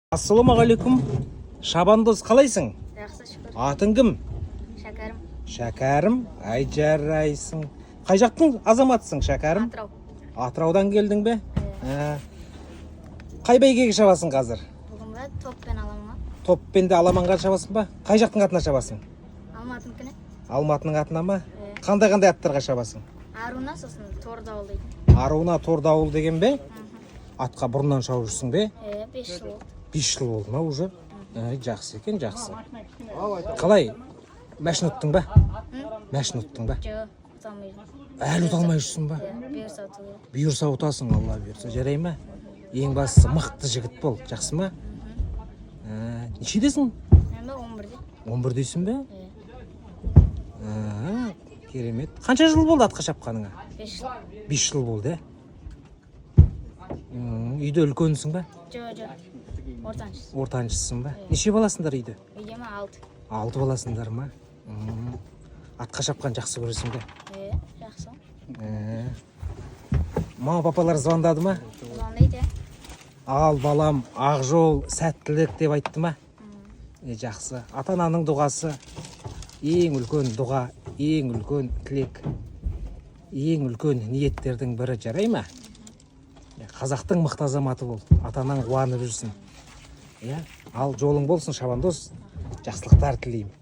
Ассалаумағалейкум, шабандоз, қалайсың? Жақсы, шүкір. Атың кім? Шәкәрім. Шәкәрім, ай, жарайсың. Қай жақтың азаматысың, Шәкәрім? Атырау. Атыраудан келдің бе? Ә, қай бәйгеге шабасың қазір? Бүгін бе топпен аламын ба? Топпен де аламанға шабасың ба? Қай жақтың атына шабасың? Алматыныкіне. Алматының атына ма? Иә. Қандай қандай аттарға шабасың? Аруна, сосын Тордауыл дейтін. Аруна, Тордауыл деген бе? Атқа бұрыннан шауып жүрсің бе? Е, 5 жыл болды. 5 жыл болды ма уже? Ә, жақсы екен, жақсы. Қалай, машина ұттың ба? Машина ұттың ба? Жоқ, ұта алмай жүрмін. Әлі ұта алмай жүрсің ба? Иә, бұйырса ұту керек. Бұйырса ұтасың, Алла бұйырса, жарай ма? Ең бастысы, мықты жігіт бол, жақсы ма? Ә, нешедесің? Мен бе 11-де. 11-десің бе? Иә. Ә, керемет. Қанша жыл болды атқа шапқаныңа? 5 жыл. 5 жыл болды, ә? Үйде үлкенсің ба? Жоқ, жоқ. Ортаншысы. Ортаншысың ба? Неше баласыңдар үйде? Үйде ме 6. Алты баласыңдар ма? Атқа шапқан жақсы көресің бе? Е, жақсы. Ә. Мама, папалар звондады ма? Звондайды, иә. Ал балам, ақ жол, сәттілік деп айтты ма? Е, жақсы. Ата ананың дұғасы ең үлкен дұға, ең үлкен тілек, ең үлкен ниеттердің бірі, жарай ма? Е, қазақтың мықты азаматы бол, ата анаң қуанып жүрсін. Иә, ал жолың болсын, шабандоз, жақсылықтар тілеймін.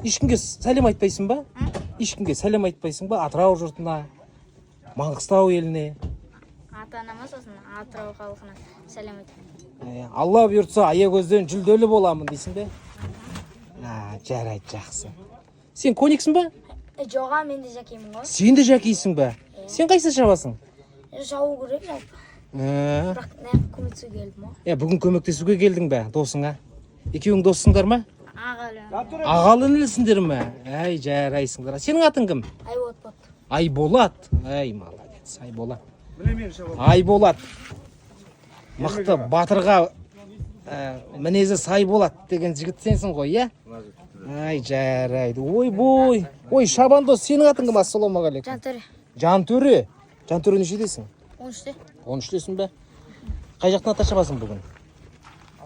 Ешкімге сәлем айтпайсың ба? Ешкімге сәлем айтпайсың ба? Атырау жұртына, Маңғыстау еліне. Ата анама, сосын Атырау халқына сәлем айтамын. Ә, Алла бұйыртса, Аягөзден жүлделі боламын дейсің бе? А, жарайды, жақсы. Сен кониксің ба? Жоға, мен де жәкеймін ғой. Сен де жәкейсің бе? Сен қайсы шабасың? Жау керек жалпы. Ә, Бірақ мына көмектесуге келдім ғой. е, бүгін көмектесуге келдің бе досыңа? Екеуің доссыңдар ма? Ағалы. Ағалы інілісіңдер ме? Әй, жарайсыңдар. Сенің атың кім? Айболат болды. Айболат. Әй, молодец, Айболат. Айболат. Мықты батырға мінезі сай болады деген жігіт сенсің ғой, иә? Ай, жарайды. Ойбой. Ой, шабандоз, сенің атың кім? Ассалаумағалейкум. Жантөре. Жантөре. Жантөре, нешедесің? 13-те. 13-тесің бе? Қай жақтың атына шабасың бүгін?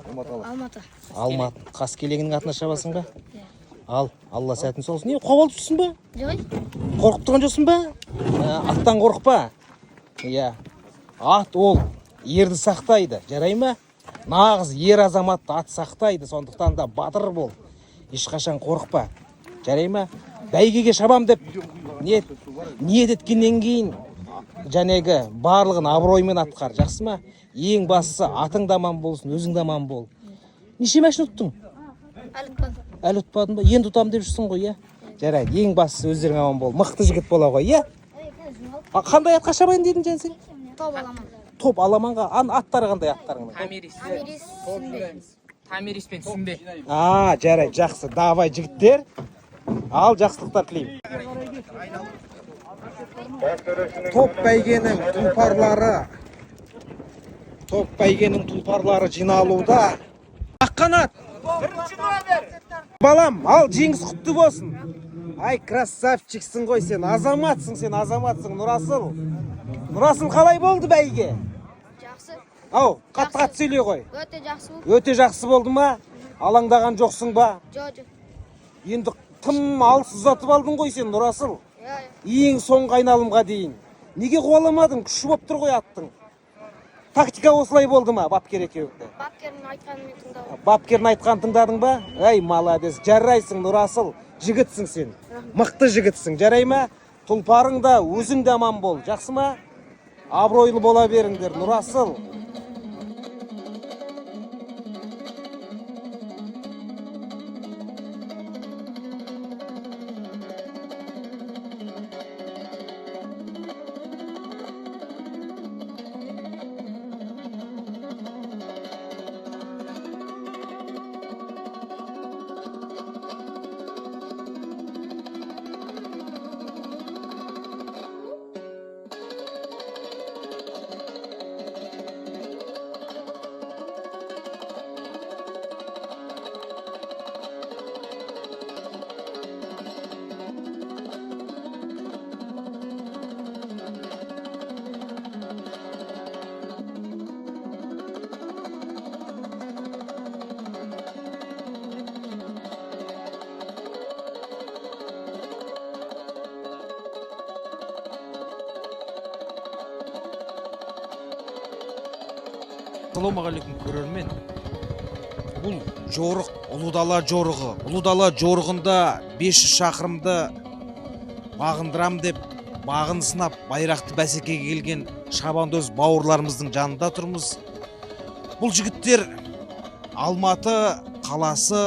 Алматы. Алматы. Қаскелеңнің атына шабасың ба? Ал, Алла сәтін салсын. Не, қобалжып тұрсың ба? Жоқ. Қорқып тұрған жоқсың ба? Ә, аттан қорықпа. Иә. Ат ол ерді сақтайды, жарай ма? Нағыз ер азаматты ат сақтайды, сондықтан да батыр бол. Ешқашан қорықпа. Жарай ма? Бәйгеге шабам деп ниет еткеннен кейін жәнегі барлығын абыроймен атқар, жақсы ма? Ең бастысы, атың да аман болсын, өзің де аман бол. Неше машина ұттың? Әлі ұтпадым. Әлі ұтпадың ба? Енді ұтамын деп жүрсің ғой, иә? Жарайды, ең бастысы, өздерің аман бол. Мықты жігіт бола ғой, иә? А, қандай атқа шабайын дедің жан сен? Топ аламан. Топ аламанға. Ан аттары қандай аттарың? Томирис. Амирис Сүмбе. Томирис пен Сүмбе. А, жарайды, жақсы. Давай, жігіттер. Ал, жақсылықтар тілеймін. Топ бәйгенің тұлпарлары. Топ бәйгенің тұлпарлары жиналуда. Аққанат. Балам, ал жеңіс құтты болсын. Ай, красавчиксің ғой сен, азаматсың сен, азаматсың, Нұрасыл. Нұрасыл, қалай болды бәйге? Жақсы. Ау, қатты қатты сөйлей ғой. Өте жақсы болды. Өте жақсы болды ма? Алаңдаған жоқсың ба? Жоқ, жоқ. Енді тым алыс ұзатып алдың ғой сен, Нұрасыл. Иә, иә. Ең соңғы айналымға дейін. Неге қуаламадың? Күші болып тұр ғой аттың. Тактика осылай болды ма, бапкер екеуіңді? Бапкердің айтқанын мен тыңдадым. Бапкердің айтқанын тыңдадың ба? Әй, молодец, жарайсың, Нұрасыл. Жігітсің сен. Мықты жігітсің, жарай ма? Тұлпарың да, өзің де аман бол, жақсы ма? Абыройлы бола беріңдер, Нұрасыл. Ассалаумағалейкум, көрермен! Бұл жорық — Ұлы дала жорығы. Ұлы дала жорығында 500 шақырымды бағындырам деп бағын сынап, байрақты бәсекеге келген шабандоз бауырларымыздың жанында тұрмыз. Бұл жігіттер Алматы қаласы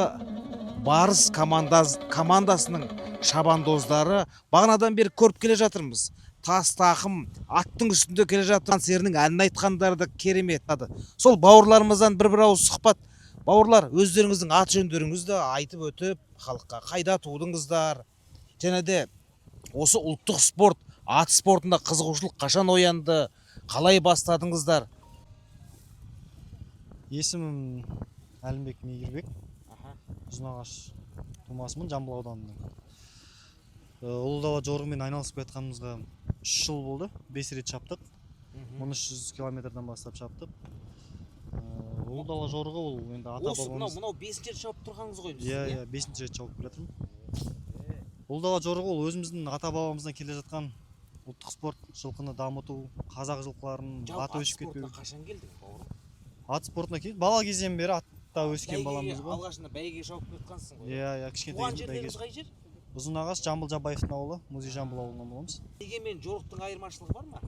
Барыс командасының шабандоздары. Бағанадан бері көріп келе жатырмыз, тас тақым аттың үстінде келе жатыр, серінің әнін айтқандары да керемет. Сол бауырларымыздан бір бір ауыз сұхбат. Бауырлар, өздеріңіздің аты жөндеріңізді айтып өтіп, халыққа қайда тудыңыздар және де осы ұлттық спорт, ат спортына қызығушылық қашан оянды, қалай бастадыңыздар? Есімім Әлімбек Мейірбек, Ұзынағаш тумасымын, Жамбыл ауданының. Ұлы дала жорығымен айналысып келе жатқанымызға 3 жыл болды. 5 рет шаптық, 1300 километрден бастап шаптық. Ұлы дала жорығы ол енді ата Осы мынау бабамыз мынау бесінші рет шауып тұрғаныңыз ғой? Иә, бесінші рет шауып келе жатырмын. Ұлы дала жорығы ол өзіміздің ата бабамыздан келе жатқан ұлттық спорт, жылқыны дамыту, қазақ жылқыларын аты өшіп кетпеу. Қашан келдің, бауырым? Ат спортына келіп, бала кезден бері атта өскен баламыз ғой. Алғашында бәйгеге шауып келе жатқансың ғой? Иә, кішкентай Туған кезімде бәйге. жерлеріңіз қай жер? Ұзынағаш, Жамбыл Жабаевтың ауылы, музей Жамбыл ауылынан боламыз. Бәйге мен жорықтың айырмашылығы бар ма?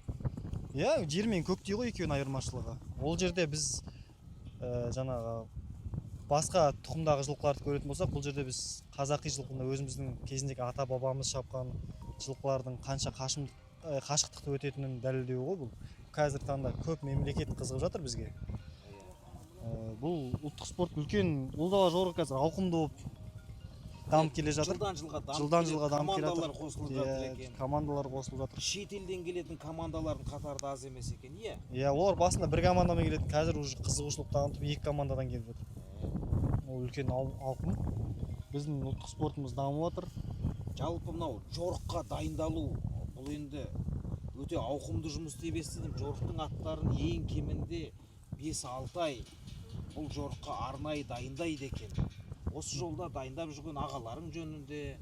Иә, жер мен көктей ғой екеуінің айырмашылығы. Ол жерде біз жаңағы басқа тұқымдағы жылқыларды көретін болсақ, бұл жерде біз қазақи жылқыны, өзіміздің кезіндегі ата бабамыз шапқан жылқылардың қанша қашықтықты өтетінін дәлелдеу ғой бұл. Қазіргі таңда көп мемлекет қызығып жатыр бізге. Бұл ұлттық спорт үлкен, Ұлы дала жорығы қазір ауқымды болып дамып келе жатыр. Жылдан жылға дамып Жылдан келеді, жылға дамып келе жатыр. командалар қосылып жатыр екен. Командалар қосылып жатыр. Шет елден келетін командалардың қатары да аз емес екен, иә? Иә, олар басында бір командамен келетін, қазір уже қызығушылық танытып, екі командадан келіп жатыр. Ол үлкен ауқым. Біздің ұлттық спортымыз дамып жатыр. Жалпы мынау жорыққа дайындалу, бұл енді өте ауқымды жұмыс деп естідім. Жорықтың аттарын ең кемінде 5-6 ай бұл жорыққа арнайы дайындайды екен. Осы жолда дайындап жүрген ағаларың жөнінде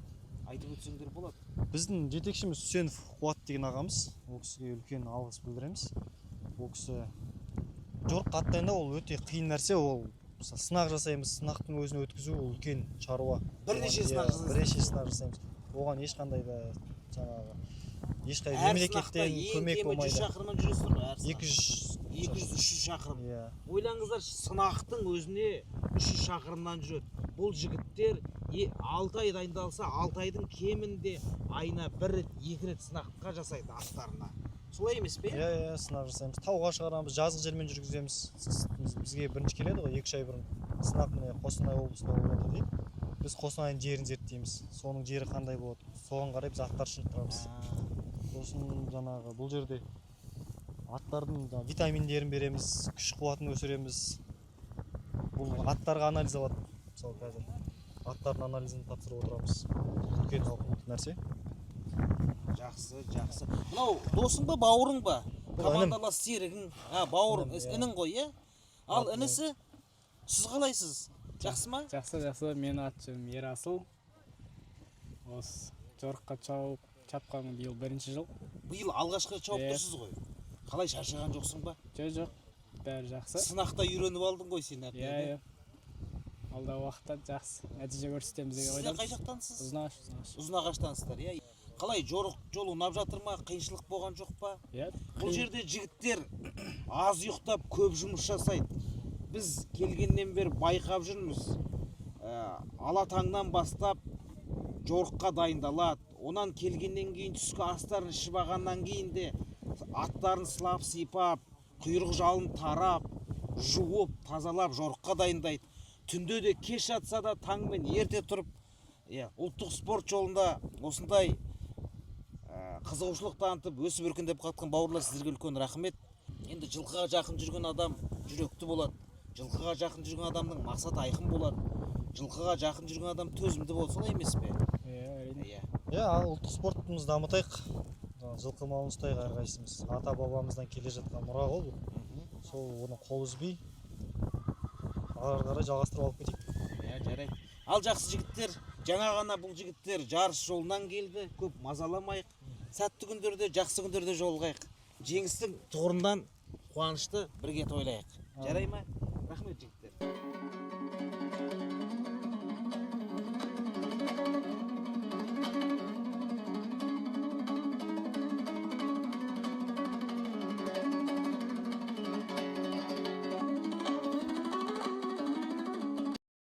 айтып өтсеңдер болады. Біздің жетекшіміз Үсенов Қуат деген ағамыз, ол кісіге үлкен алғыс білдіреміз. Ол кісі жорыққа ат дайындау ол өте қиын нәрсе. Ол мысалы, сынақ жасаймыз, сынақтың өзін өткізу ол үлкен шаруа. Бірнеше Оған- сынақ иә, жасайсыз. Бірнеше сынақ жасаймыз. Оған ешқандай да жаңағы ешқай Әр сынақта мемлекеттен ең көмек кемі 100 болмайды. шақырымнан жүресіздер ғой әр сынақ. 200. 200-300 шақырым. Иә. Ойлаңыздар, сынақтың өзіне 300 шақырымнан жүреді. Бұл жігіттер 6 ай дайындалса, 6 айдың кемінде айына бір рет, екі рет сынаққа жасайды аттарына. Солай емес пе? Иә, сынақ жасаймыз, тауға шығарамыз, жазық жермен жүргіземіз. Бізге бірінші келеді ғой 2-3 ай бұрын сынақ, міне, Қостанай облысында болып жатыр дейді. Біз Қостанайдың жерін зерттейміз, соның жері қандай болады, соған қарай біз аттар шынықтырамыз. Сосын жаңағы бұл жерде аттардың жаңағы витаминдерін береміз, күш қуатын өсіреміз. Бұл аттарға анализ алады, мысалы, қазір аттардың анализін тапсырып отырамыз. Үлкен ауқымды нәрсе. Жақсы, жақсы. Мынау досың ба, бауырың ба? Бұл інім. Командалас серігің, а, бауырың? Інім, иә. Інің ғой, иә? Ал Аты- інісі, сіз қалайсыз, жақсы ма? Жақсы, менің аты жөнім Ерасыл. Осы жорыққа шапқаным биыл бірінші жыл. Биыл алғашқы рет шауып Иә. тұрсыз ғой. Қалай, шаршаған жоқсың ба? Жоқ, бәрі жақсы. Сынақта үйреніп алдың ғой сен әбден. Иә, алдағы уақытта жақсы нәтиже көрсетеміз деген Сіз де ойдамыз. қай жақтансыз? Ұзынағаш, Ұзынағаш. Ұзынағаштансыздар, иә? Қалай, жорық жол ұнап жатыр ма, қиыншылық болған жоқ па? Иә. Бұл жерде жігіттер аз ұйықтап, көп жұмыс жасайды. Біз келгеннен бері байқап жүрміз. Ала таңнан бастап жорыққа дайындалады, онан келгеннен кейін түскі астарын ішіп алғаннан кейін де аттарын сылап сипап, құйрық жалын тарап, жуып тазалап, жорыққа дайындайды. Түнде де кеш жатса да, таңмен ерте тұрып, иә, ұлттық спорт жолында осындай қызығушылық танытып, өсіп өркендеп жатқан бауырлар, сіздерге үлкен рахмет. Енді жылқыға жақын жүрген адам жүректі болады, жылқыға жақын жүрген адамның мақсаты айқын болады, жылқыға жақын жүрген адам төзімді болады, солай емес пе? Иә, әрине. Иә. Иә, ал ұлттық спортымызды дамытайық, жаңағы жылқы малын ұстайық әрқайсымыз. Ата бабамыздан келе жатқан мұра ғой бұл. Сол оны қол үзбей ары қарай жалғастырып алып кетейік. Иә, жарайды. Ал жақсы, жігіттер, жаңа ғана бұл жігіттер жарыс жолынан келді, көп мазаламайық. Сәтті күндерде, жақсы күндерде жолығайық. Жеңістің тұғырынан. Қуанышты бірге тойлайық. Жарай ма? Рахмет, жігіттер.